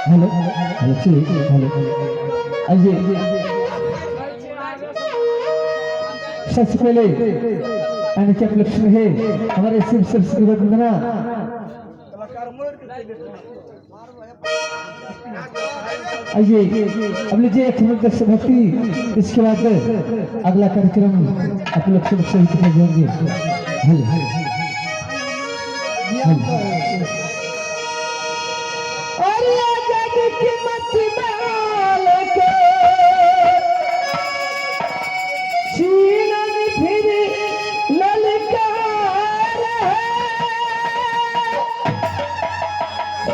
Hello hello जी hello. आइए, सबसे पहले आने के लक्ष्य है हमारे शिव सरस्वती वंदना। आइए, अब लीजिए एक मिनट भक्ति। इसके बाद अगला कार्यक्रम आप लोग सब सही दिखाई जाएंगे। Hello hello. अरे आजाद की मत माल के छीनन फिर ललकार है,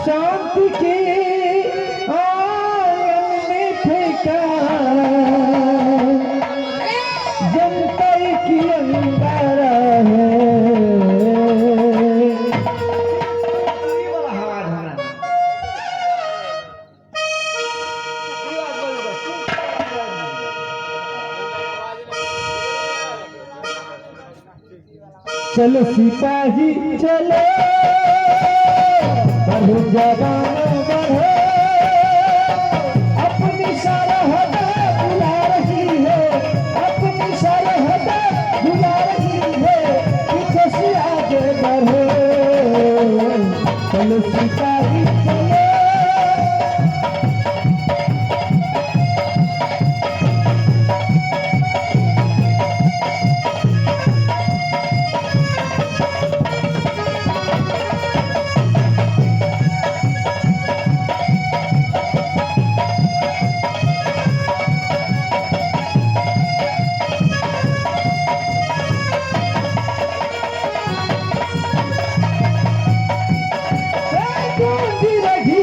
शांति के आंगन में फेंका जनता की अंगारा है। ई वाला आवाज हमरा ई बात बोल दो। चलो सिपाही चलो, बढ़ो जवान बढ़ो, अपनी सरहद बुला रही है, अपनी सरहद बुला रही है, पीछे से आगे बढ़ो, चलो सिपाही चलो। गूंज रही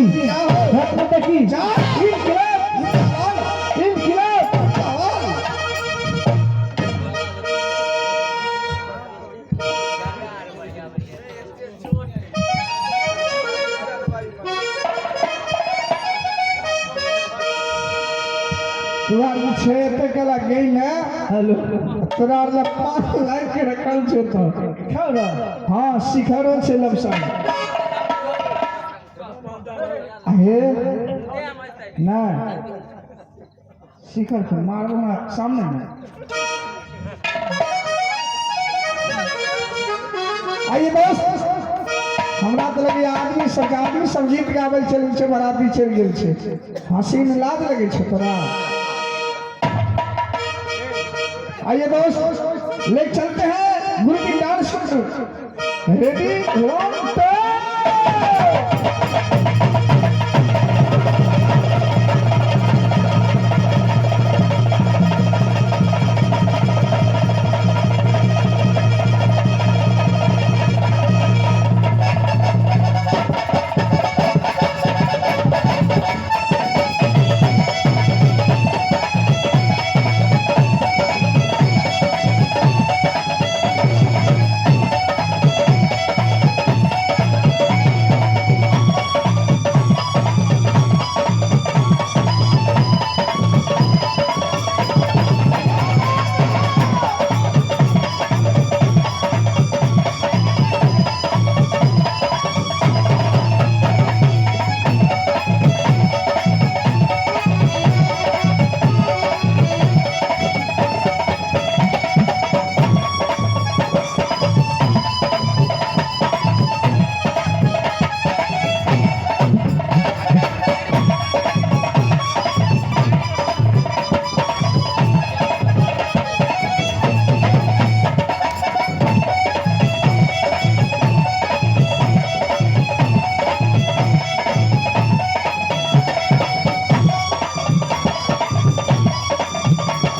की, क्या हो? भारत माता की। जय। इनकलाब, इनकलाब। तोरा जे छै एते कला गेल ने। हेलो। तोरा आर लग 5 लाख के रखल छै तो। खाओ ना। हाँ, शिखरो छै लमसम। हे नहीं, शिखर के मारबो हमरा सामने में। आइए दोस्त, हमरा तऽ लगैया आदमी सबके आदमी सब गीत गाबै चलि गेल छै, बराती चलि गेल छै। हँसी में लाज लगै छै तोरा। आइए दोस्त, ले चलते हैं गुरु की डांस। Ready, 1 2।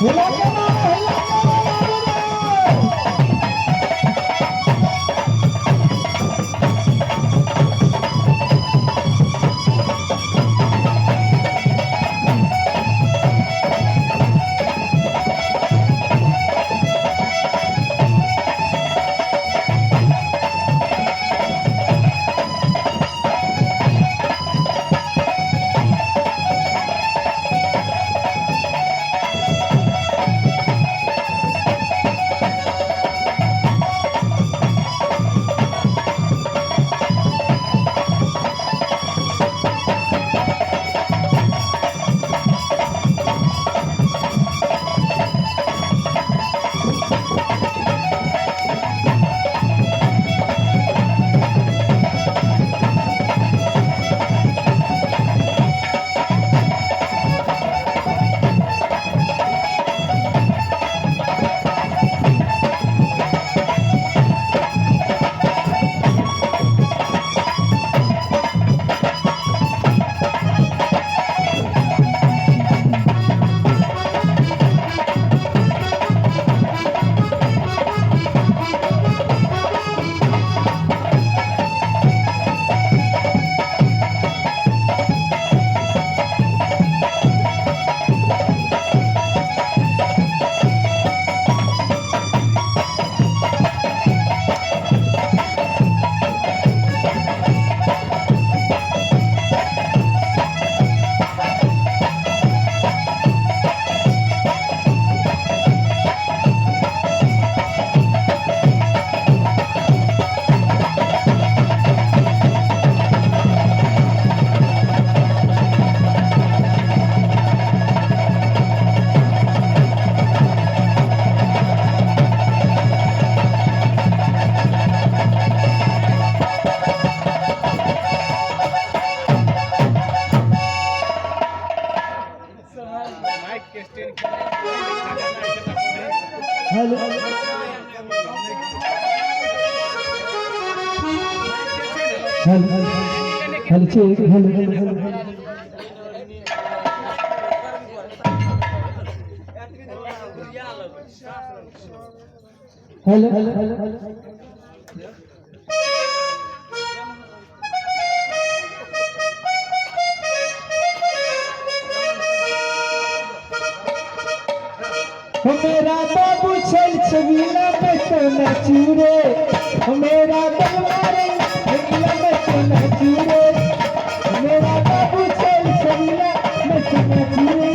हिला के मारो, हिला के मारो। Hello, hello, hello, check, hello, hello, hello. Hello, hello, hello. ओ मेरा बाबू छल छबीला में तो नाचू रे, ओ मेरा बलमा रंग रंगीला में तो नाचू रे, मेरा बाबू छल छबीला में तो नाचू रे,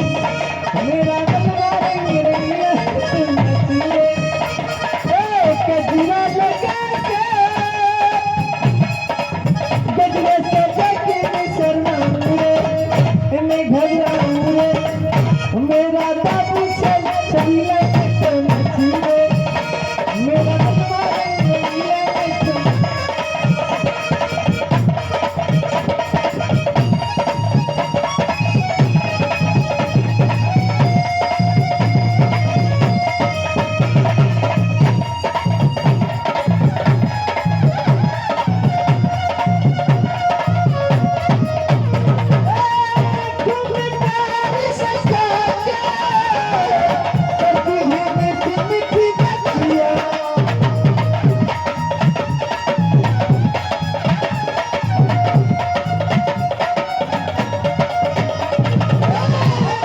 मेरा बलमा रंग रंगीला में तो नाचू रे। ए कजरा लगा के गजरा सजा के मैं शर्माऊं रे, मैं घबराऊं रे, मेरा बाबू छल छबीला में तो नाचू रे, मेरा बलमा रंग रंगीला में तो। तुम प्यार सजा के करती है मीठी मीठी बतिया,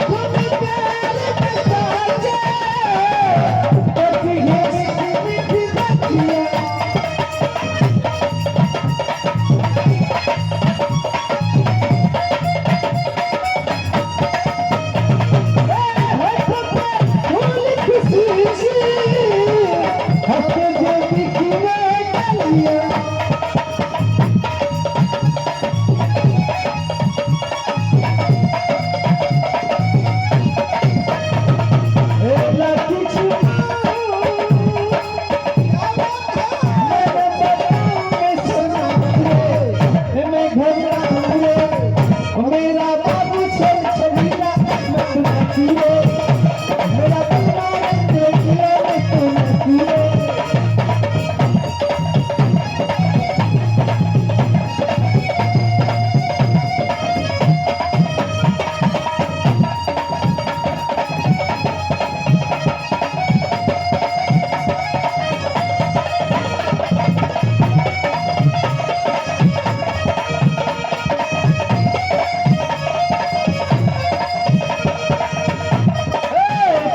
तुम प्यार सजा के करती है मीठी मीठी बतिया। फूल खुशी से हक जो बिखरे डलिया, एला किछु मैं बताऊं मैं सुनाऊं रे, मैं घबराऊं रे, मेरा बाबू छल छबीला मैं तो नाचू रे, मेरा बलमा रंग रंगीला मैं तो नाचू रे।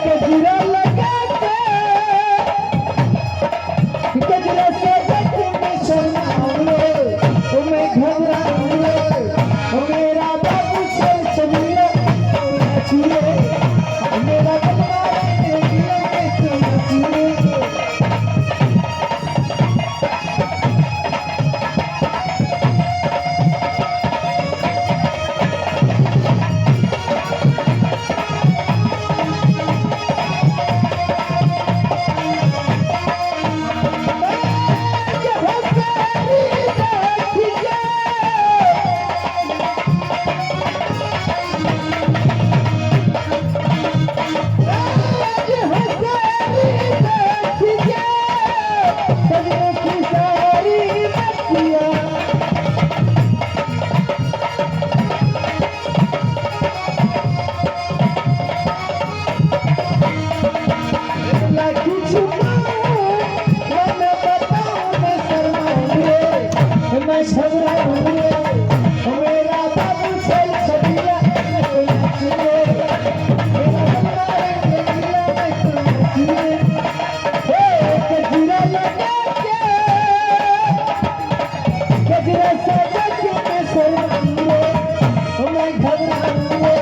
गजरा लगा के गजरा सजा के मैं शर्माऊं रे, ओ मैं घबराऊं रे, ओ मेरा बाबू छल छबीला नाचू रे, ओ मेरा बलमा रंग रंगीला मैं तो नाचू रे। जहाँ सारी देख के जहाँ सारी देख के सजने की सारी बत्तियाँ, लाखी छुपाऊं मैं बताऊं मैं शर्माऊं रे, मैं घबराऊं रे, मेरा बाबू छल छबीला मैं तो नाचू रे, मेरा बलमा रंग रंगीला मैं तो नाचू रे। ए गजरा लगा के गजरा सजा के मैं शर्माऊं रे, मैं घबराऊं रे,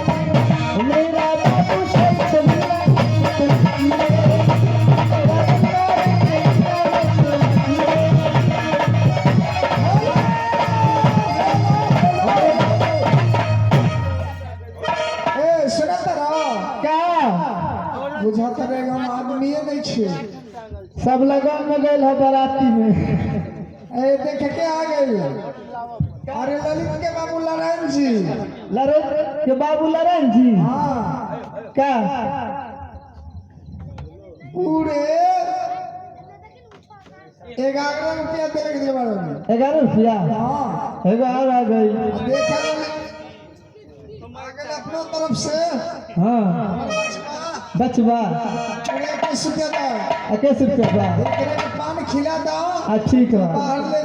मेरा बाबू छल छबीला मैं तो नाचू रे, मेरा बलमा रंग रंगीला मैं तो नाचू रे। ए सुनत रहो। का बुझत रहे हम आदमीये नहीं छियै। सब लगन में गए है बाराती में। ए देख के आ गई। अरे ललित के बाबू नारायण जी। लरे के बाबू लरन जी। हाँ का पूरे 11 रुपया देले के बारे। 11 रुपया। हाँ एगो और आ गई। देखे आ गए अपनो तरफ से। हाँ बचवा पूरे 21 रुपया दो। 21 रुपया बा। एकरे के पान खिला दो। आ ठीक बा। बाहर ले।